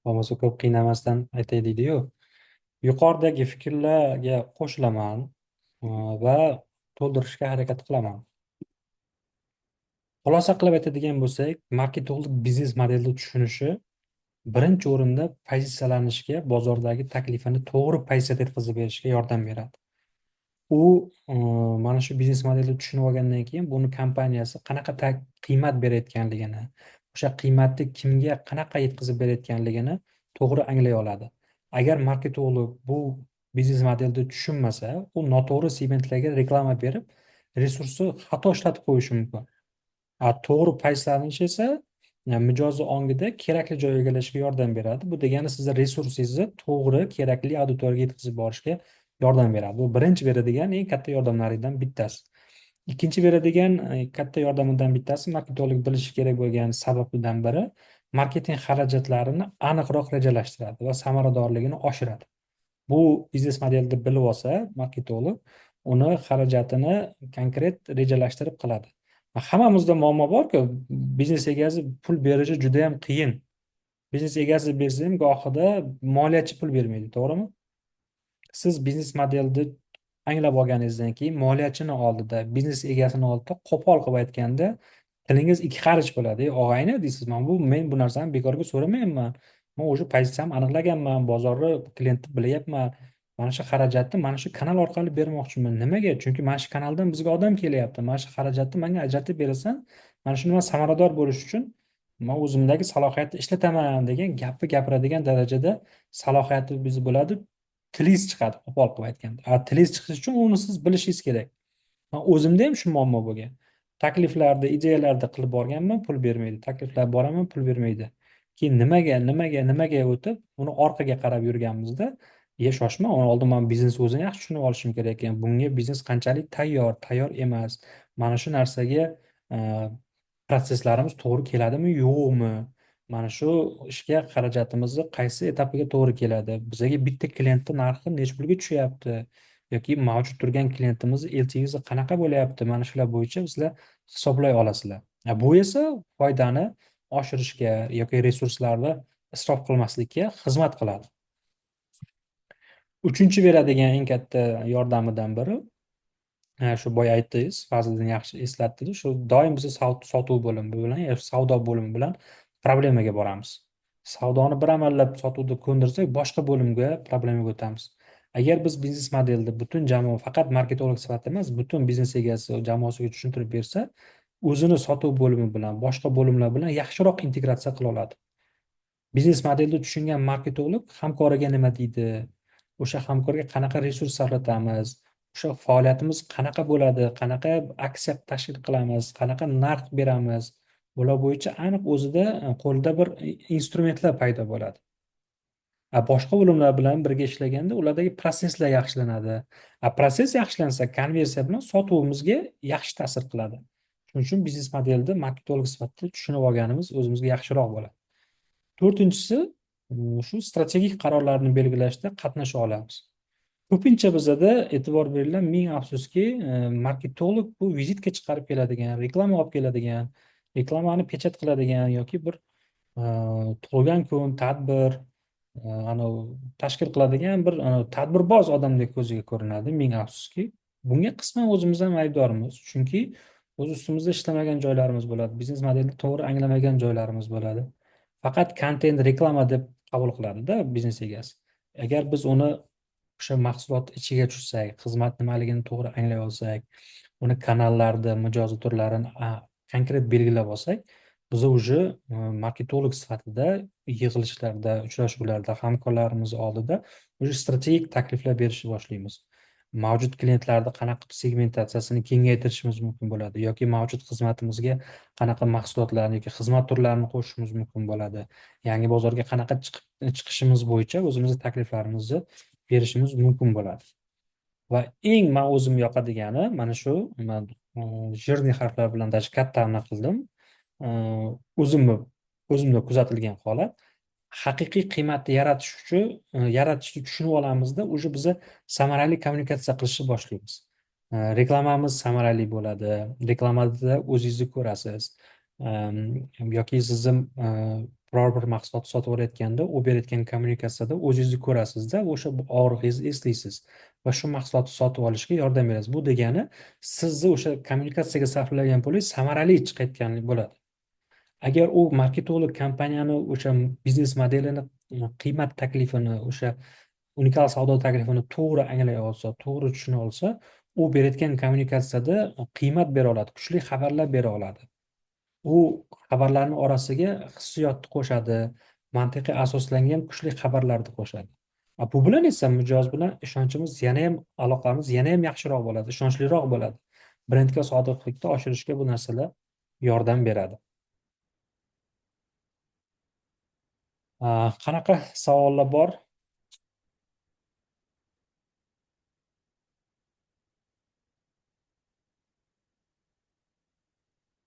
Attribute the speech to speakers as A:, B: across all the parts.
A: Bo'lmasa ko'p qiynamasdan aytay deydiyu. Yuqoridagi fikrlarga qo'shilaman va to'ldirishga harakat qilaman. Xulosa qilib aytadigan bo'lsak, marketolog biznes modelni tushunishi birinchi o'rinda pozitsiyalanishga, bozordagi taklifini to'g'ri pozitsiyada yetkazib berishga yordam beradi. U mana shu biznes modelni tushunib olgandan keyin buni kompaniyasi qanaqa qiymat berayotganligini, o'sha qiymatni kimga qanaqa yetkazib berayotganligini to'g'ri anglay oladi. Agar marketolog bu biznes modelni tushunmasa, u noto'g'ri segmentlarga reklama berib, resursni xato ishlatib qo'yishi mumkin. To'g'ri pozitsiyalanish esa mijozni ongida kerakli joy egallashga yordam beradi. Bu degani sizni resursingizni to'g'ri, kerakli auditoriyaga yetkazib borishga yordam beradi. Bu birinchi beradigan eng katta yordamlaridan bittasi. Ikkinchi beradigan katta yordamidan bittasi, marketolog bilishi kerak bo'lgan sababidan biri, marketing xarajatlarini aniqroq rejalashtiradi va samaradorligini oshiradi. Bu biznes modelni bilib olsa marketolog, uni xarajatini konkret rejalashtirib qiladi. Hammamizda muammo borku, biznes egasi pul berishi juda yam qiyin. Biznes egasi bersa ham gohida moliyachi pul bermaydi, to'g'rimi? Siz biznes modelni anglab olganingizdan keyin moliyachini oldida, biznes egasini oldida qo'pol qilib aytganda tilingiz ikki qarich bo'ladi. "Ey, og'ayni," deysiz, men bu narsani bekorga so'ramayapman. Men уже pozitsiyamni aniqlaganman, bozorni, klientni bilyapman. Mana shu xarajatni mana shu kanal orqali bermoqchiman. Nimaga? Chunki mana shu kanaldan bizga odam kelyapti. Mana shu xarajatni menga ajratib berasan, mana shuni man samarador bo'lish uchun man o'zimdagi salohiyatni ishlataman" degan gapni gapiradigan darajada salohiyati biz bo'ladi. Tilingiz chiqadi, qo'pol qilib aytganda. Tilingiz chiqishi uchun uni siz bilishingiz kerak. Man o'zimda ham shu muammo bo'lgan. Takliflarni, ideyalarni qilib borganman, pul bermaydi. Takliflar boraman, pul bermaydi. Keyin nimaga, nimaga, nimaga o'tib, uni orqaga qarab yurganimizda, "Ye, shoshma, uni oldin man biznes o'zini yaxshi tushunib olishim kerak ekan. Bunga biznes qanchalik tayyor, tayyor emas. Mana shu narsaga protsesslarimiz to'g'ri keladimi, yo'qmi? Mana shu ishga xarajatimizni qaysi etapiga to'g'ri keladi? Bizaga bitta klientni narxi necha pulga tushyapti? Yoki mavjud turgan klientimizni LTVsi qanaqa bo'lyapti?" Mana shular bo'yicha sizlar hisoblay olasizlar. Bu esa foydani oshirishga yoki resurslarni isrof qilmaslikka xizmat qiladi. Uchinchi beradigan eng katta yordamidan biri, shu boya aytdingiz, Fazliddin yaxshi eslatdi, shu doim biz sotuv bo'limi bilan yoki savdo bo'limi bilan problemaga boramiz. Savdoni bir amallab sotuvda ko'ndirsak, boshqa bo'limga problemaga o'tamiz. Agar biz biznes modelni butun jamoa, faqat marketolog sifatida emas, butun biznes egasi jamoasiga tushuntirib bersa, o'zini sotuv bo'limi bilan, boshqa bo'limlar bilan yaxshiroq integratsiya qila oladi. Biznes modelni tushungan marketolog hamkoriga nima deydi, o'sha hamkorga qanaqa resurs sarflatamiz, o'sha faoliyatimiz qanaqa bo'ladi, qanaqa aksiya tashkil qilamiz, qanaqa narx beramiz, bular bo'yicha aniq o'zida qo'lida bir instrumentlar paydo bo'ladi. Boshqa bo'limlar bilan birga ishlaganda ulardagi protsesslar yaxshilanadi. Protsess yaxshilansa, konversiya bilan sotuvimizga yaxshi ta'sir qiladi. Shuning uchun biznes modelni marketolog sifatida tushunib olganimiz o'zimizga yaxshiroq bo'ladi. To'rtinchisi, shu strategik qarorlarni belgilashda qatnasha olamiz. Ko'pincha bizada, e'tibor beringlar, ming afsuski, marketolog bu vizitka chiqarib keladigan, reklama olib keladigan, reklamani pechat qiladigan yoki bir tug'ilgan kun, tadbir anavi tashkil qiladigan bir anavi tadbirboz odamdek ko'ziga ko'rinadi, ming afsuski. Bunga qisman o'zimiz ham aybdormiz, chunki o'z ustimizda ishlamagan joylarimiz bo'ladi, biznes modelni to'g'ri anglamagan joylarimiz bo'ladi. Faqat kontent, reklama deb qabul qiladida biznes egasi. Agar biz uni o'sha mahsulot ichiga tushsak, xizmat nimaligini to'g'ri anglay olsak, uni kanallarni, mijoz turlarini konkret belgilab olsak, biz уже marketolog sifatida yig'ilishlarda, uchrashuvlarda, hamkorlarimiz oldida уже strategik takliflar berishni boshlaymiz. Mavjud klientlarni qanaqa qilib segmentatsiyasini kengaytirishimiz mumkin bo'ladi yoki mavjud xizmatimizga qanaqa mahsulotlarni yoki xizmat turlarini qo'shishimiz mumkin bo'ladi. Yangi bozorga qanaqa chiqishimiz bo'yicha o'zimizni takliflarimizni berishimiz mumkin bo'ladi. Va eng man o'zim yoqadigani mana shu, man жирный harflar bilan даже katta aniq qildim. O'zimni o'zimda kuzatilgan holat, haqiqiy qiymatni yaratish uchun yaratishni tushunib olamizda, уже biza samarali kommunikatsiya qilishni boshlaymiz. Reklamamiz samarali bo'ladi. Reklamada o'zingizni ko'rasiz. Yoki sizni Biror bir mahsulot sotib olayotganda u berayotgan kommunikatsiyada o'zingizni ko'rasizda, o'sha og'rig'ingizni eslaysiz va shu mahsulotni sotib olishga yordam berasiz. Bu degani sizni o'sha kommunikatsiyaga sarflagan pulingiz samarali chiqayotganlik bo'ladi. Agar u marketolog kompaniyani o'sha biznes modelini, qiymat taklifini, o'sha unikal savdo taklifini to'g'ri anglay olsa, to'g'ri tushuna olsa, u berayotgan kommunikatsiyada qiymat bera oladi, kuchli xabarlar bera oladi. U xabarlarning orasiga hissiyotni qo'shadi, mantiqiy asoslangan kuchli xabarlarni qo'shadi. Bu bilan esa mijoz bilan ishonchimiz yana ham, aloqamiz yana ham yaxshiroq bo'ladi, ishonchliroq bo'ladi. Brendga sodiqlikni oshirishga bu narsalar yordam beradi. Qanaqa savollar bor?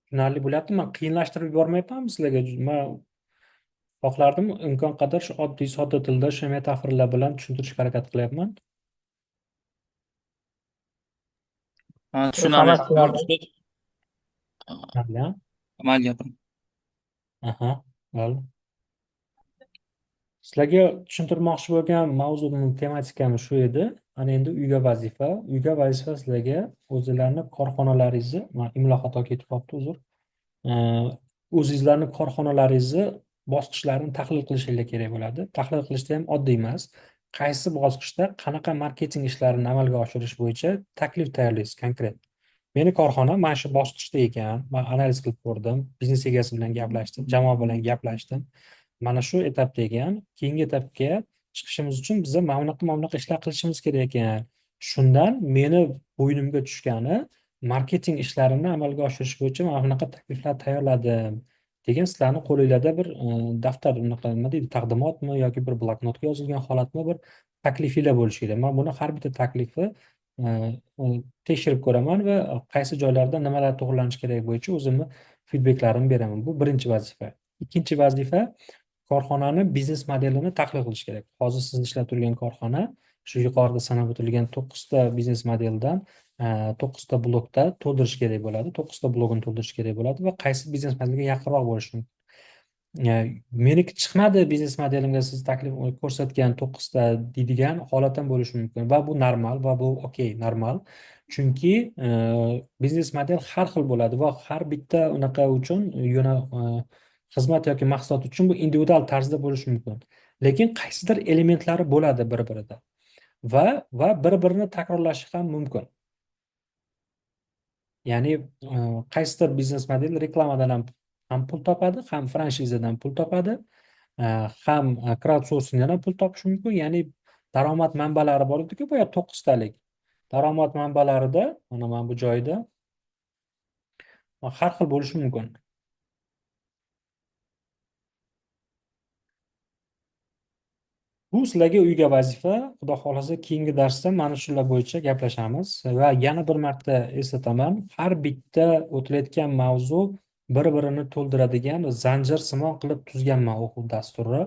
A: Tushunarli bo'lyaptimi? Men qiyinlashtirib yubormayapmanmi sizlarga? Men xohlardim imkon qadar shu oddiy, sodda tilda, shu metaforalar bilan tushuntirishga harakat qilyapman.
B: Tushunarli. Mayli gapiring.
A: Aha, bo'ldi. Sizlarga tushuntirmoqchi bo'lgan mavzuning tematikam shu edi. Ana endi uyga vazifa. Uyga vazifa sizlarga o'zinglarni korxonalaringizni, mana imlo xato ketib qolibdi, uzr. O'zingizlarni korxonalaringizni bosqichlarini tahlil qilishinglar kerak bo'ladi. Tahlil qilishda ham oddiy emas. Qaysi bosqichda qanaqa marketing ishlarini amalga oshirish bo'yicha taklif tayyorlaysiz konkret. Meni korxona mana shu bosqichda ekan, men analiz qilib ko'rdim, biznes egasi bilan gaplashdim, jamoa bilan gaplashdim. Mana shu etapda ekan, keyingi etapga chiqishimiz uchun biz mana bunaqa, mana bunaqa ishlar qilishimiz kerak ekan. Shundan meni bo'ynimga tushgani marketing ishlarini amalga oshirish bo'yicha mana bunaqa takliflar tayyorladim degan sizlarning qo'lingizda bir daftar, unaqa nima deydi, taqdimotmi yoki bir bloknotga yozilgan holatmi bir taklifinglar bo'lishi kerak. Men buni har bitta taklifi tekshirib ko'raman va qaysi joylarda nimalar to'g'rilanishi kerak bo'yicha o'zimni feedbacklarimni beraman. Bu birinchi vazifa. Ikkinchi vazifa korxonani biznes modelini tahlil qilish kerak. Hozir siz ishlab turgan korxona shu yuqorida sanab o'tilgan 9 ta biznes modeldan 9 ta blokda to'ldirish kerak bo'ladi. 9 ta blogini to'ldirish kerak bo'ladi va qaysi biznes modelga yaqinroq bo'lishi mumkin. Meniki chiqmadi biznes modelimga siz taklif ko'rsatgan 9 ta deydigan holat ham bo'lishi mumkin va bu normal va bu okey, normal. Chunki biznes model har xil bo'ladi va har bitta unaqa uchun yo'na xizmat yoki mahsulot uchun bu individual tarzda bo'lishi mumkin. Lekin qaysidir elementlari bo'ladi bir-birida va bir-birini takrorlashi ham mumkin. Ya'ni qaysidir biznes model reklamadan ham pul topadi, ham franshizadan pul topadi, ham crowdsourcingdan ham pul topish mumkin. Ya'ni daromad manbalari bor edi-ku, boya 9 talik. Daromad manbalarida mana bu joyda har xil bo'lishi mumkin. Bu sizlarga uyga vazifa. Xudo xohlasa keyingi darsda mana shular bo'yicha gaplashamiz va yana bir marta eslataman, har bitta o'tilayotgan mavzu bir-birini to'ldiradigan zanjir simon qilib tuzganman o'quv dasturi.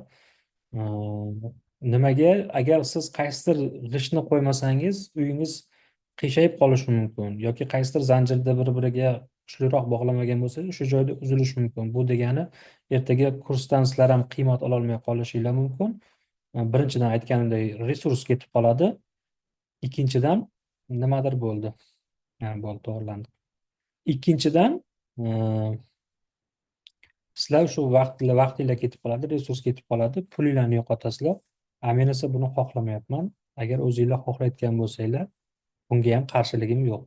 A: Nimaga? Agar siz qaysidir g'ishtni qo'ymasangiz, uyingiz qiyshayib qolishi mumkin yoki qaysidir zanjirda bir-biriga kuchliroq bog'lamagan bo'lsangiz, o'sha joyda uzilishi mumkin. Bu degani ertaga kursdan sizlar ham qiymat ololmay qolishinglar mumkin. Birinchidan aytganimdek, resurs ketib qoladi. Ikkinchidan nimadir bo'ldi. Ha, bo'ldi, to'g'rilandi. Ikkinchidan, sizlar shu vaqtinglar ketib qoladi, resurs ketib qoladi, pulinglarni yo'qotasizlar. Men esa buni xohlamayapman. Agar o'zinglar xohlayotgan bo'lsanglar, bunga ham qarshiligim yo'q.